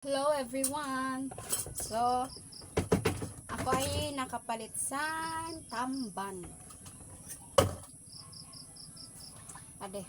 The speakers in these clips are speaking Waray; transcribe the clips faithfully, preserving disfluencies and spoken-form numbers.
Hello everyone. So, ako ay nakapalit san tamban. Ade.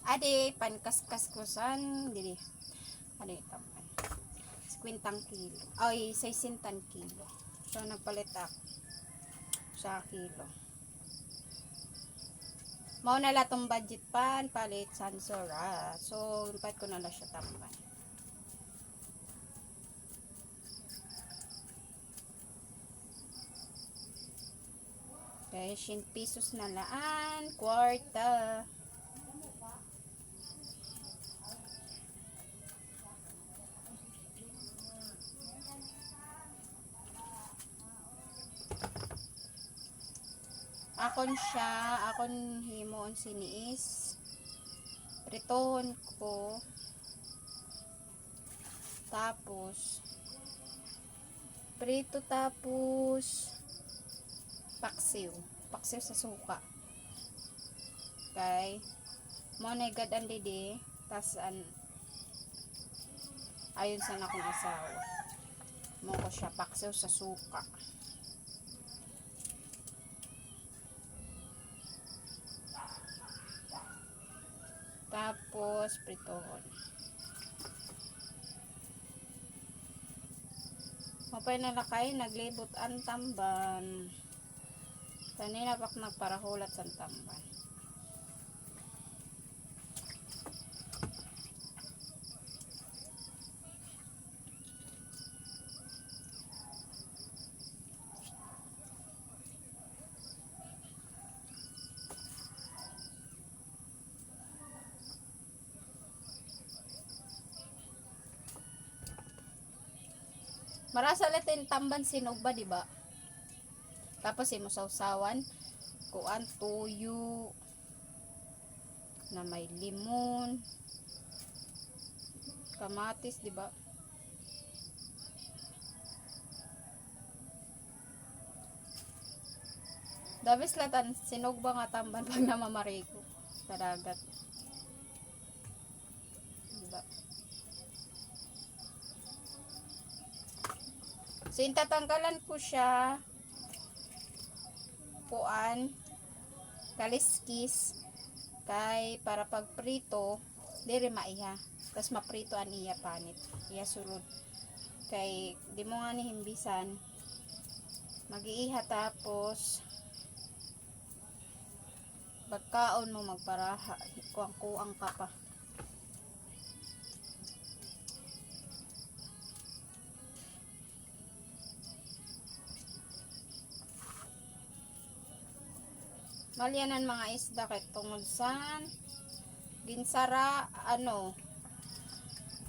Ade, pankaskas ko san, didi. Ade, tamban. Singkwentang kilo. Ay, sesentang kilo. So, nagpalit ako sa kilo. Mao na la ton budget panpalit san sura. So, impalit ko na la siya tamban. Okay, syen pesos na la an kwarta. Akon siya, akon himoon sini is pritohon ko. Tapos, prito tapos paksiw. Paksiw sa suka. Okay. Mao na igad an didi. Tas an, ayon san akon asawa. Mao ko siya paksiw sa suka. Tapos, pritohon. Maupay na la kay naglibot an tamban. Kanina pa ak nagparahulat san tamban. Marasa la it tamban sinugba, di ba? Tapos imo sawsawan, kuan, tuyo, na may limon, kamatis, di ba? The best la tan sinugba nga tamban pag namamarigo sa dagat. Di ba? So, intatanggalan ko siya kuan, kaliskis, kay para pagprito, diri maiha. Tas maprito an iya panit, iya sulod. Kay di mo ngani himbisan, mag-iiha tapos pagkaon mo magparaha, kuang-kuang ka pa. Malian an mga isda kay tungod san ginsara, ano,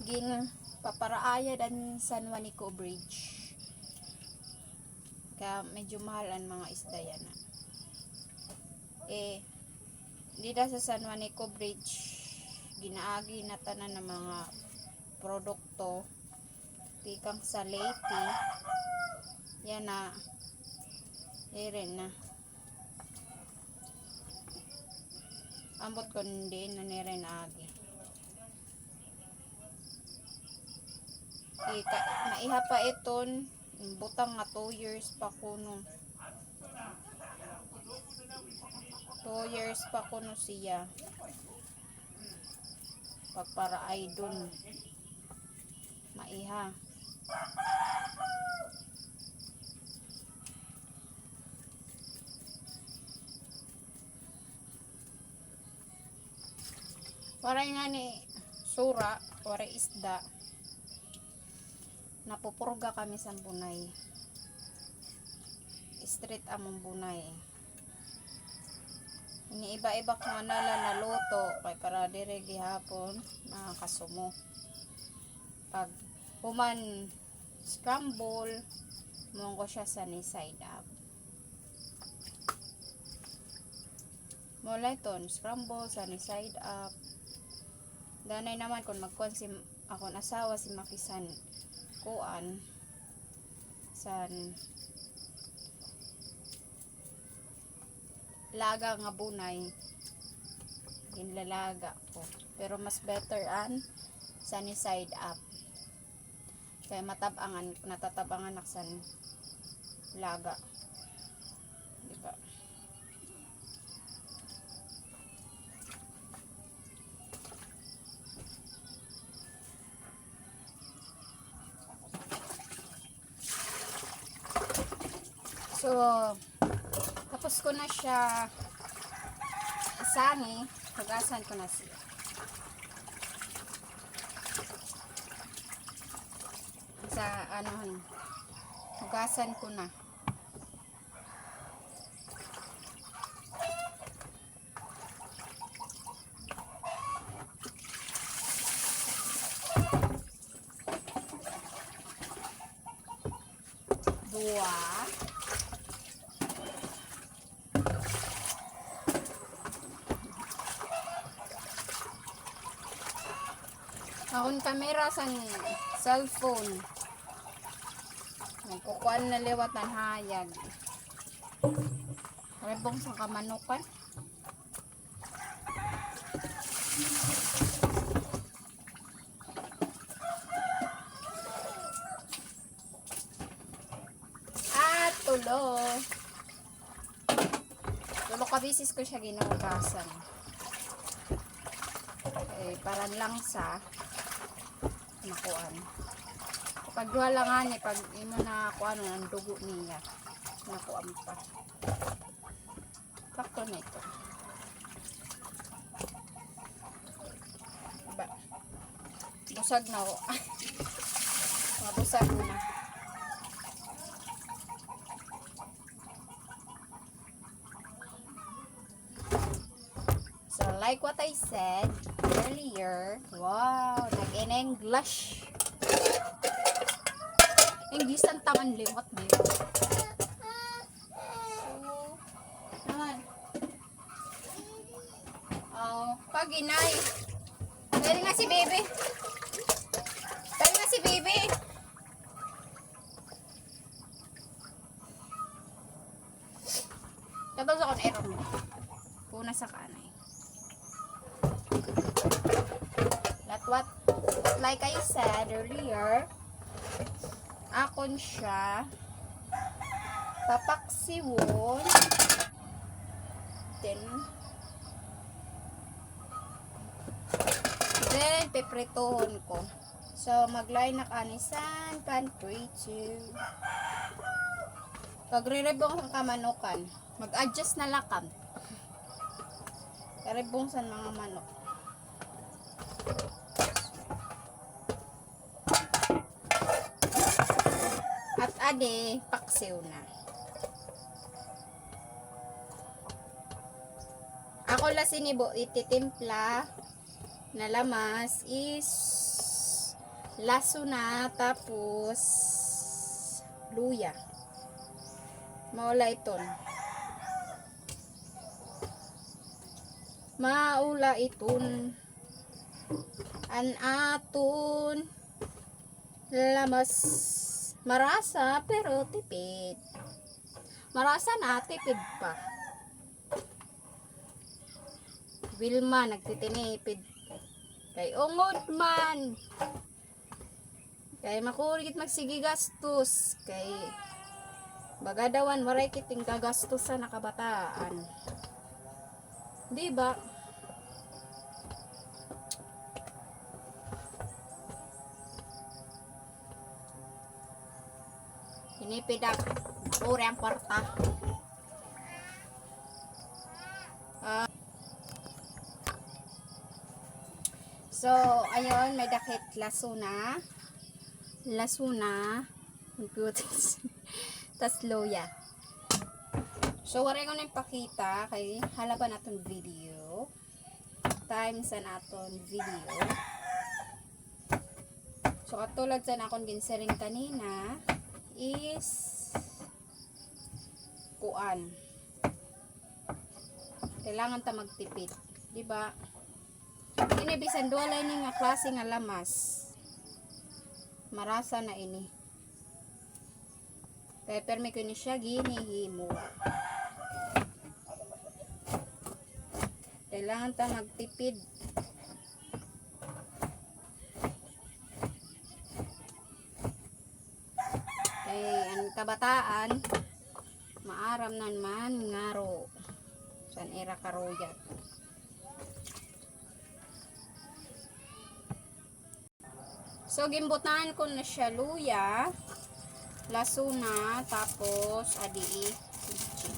ginpaparaayad an San Juanico Bridge. Kaya medyo mahal an mga isda yana. Eh, dida sa San Juanico Bridge, ginaagi na tanan nga mga produkto tikang sa Leyte. Yana, diri na. Ambot kon diin na nira inaagi. Ika, maiha pa iton, butang nga two years pa kuno. Two years pa kuno siya. Pagparaayadon. Maiha. Waray ngani sura, waray isda. Napupurga kami san bunay. Straight amon bunay. Iniiba-iba ko na la naluto, kay para diri gihapon makasumo. Pag human scramble, mao ko siya sunny side up. Mao la iton, scramble, sunny side up. Danay naman kon magkuan si akon asawa, si Maki, san kuan, san laga nga bunay, ginlalaga ko. Pero mas better an sunny side up. Kay matab-angan, natatab-angan ak san laga. Di ba? So, tapos ko na siya isangi, hugasan ko na siya. Sa, ano, hugasan ko na. Duha. Akon kamera san cellphone. Nagkukuan na liwat an hayag. Rebong san kamanukan. Ah, tulo. Tulo ka beses ko siya ginhugasan. Eh, para an langsa, makuan. Pag duha la ngani, pag imo na kuan, an dugo niya. Nakuan pa. Sakto na ito. Ba? Busag na ako. Mabusag na. So, like what I said earlier, wow, nag-in-English. English an taman liwat, di ba? So, naman. Oh, pag inay. Pwede na si baby. Pwede na si baby. Kato sa kon erong. Kuna sa kanay. Like what, like I said earlier, akon siya papaksiwon. Then, then, piprituhon ko. So, maglain ak ani san panprito. Pagre-rebong san kamanukan. Mag-adjust na la kam. Karibong san mga manok. At adi, paksiw na. Ako la sini bo ititimpla na lamas is lasona tapos luya. Mao la iton. Mao la iton. An aton lamas marasa pero tipid. Marasa na, tipid pa. Wilma, nagtitinipid. Kay ungod man. Kay makuri gud magsige gastos. Kay baga daw an waray kit gingagastos an kabataan. Di ba? Tinipid ak. Makuri an kwarta. Ah. So, ayun, may dakit lasona. Lasona. Tas luya. So, waray ko na ipakita kay halaba an aton video. Time san aton video. So, katulad san akon ginsiring kanina is kuan. Kailangan ta magtipid, di ba? Ini bisan duha la ini nga klase nga lamas. Marasa na ini. Kay permi ko ini siya ginhihimo. Kailangan ta magtipid. kabataan, maaram na man ngaro san ira karuyag. So, ginbutangan ko na siya luya, lasuna, tapos adi, bitsin.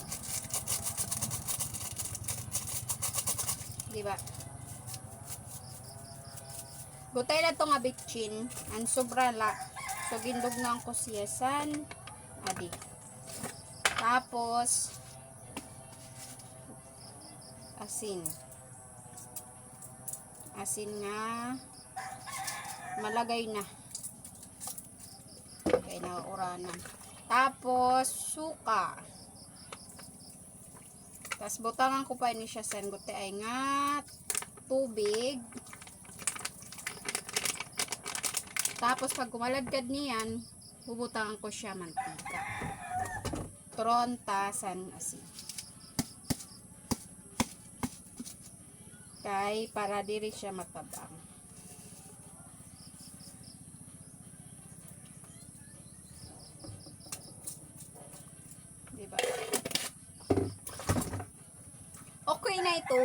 Di ba? Gutay na to nga bitsin, an sobra la. So, gindugngan ko siya san adi. Tapos, asin. Asin nga malagay na. Kay nauuranan. Tapos, suka. Tas butangan ko pa ini siya san gutiay nga tubig. Tapos, pag kumaladkad niyan, bubutangan ko siya mantika. Turon ta san asin. Kay para diri siya matab-ang. Di ba? Okay na ito.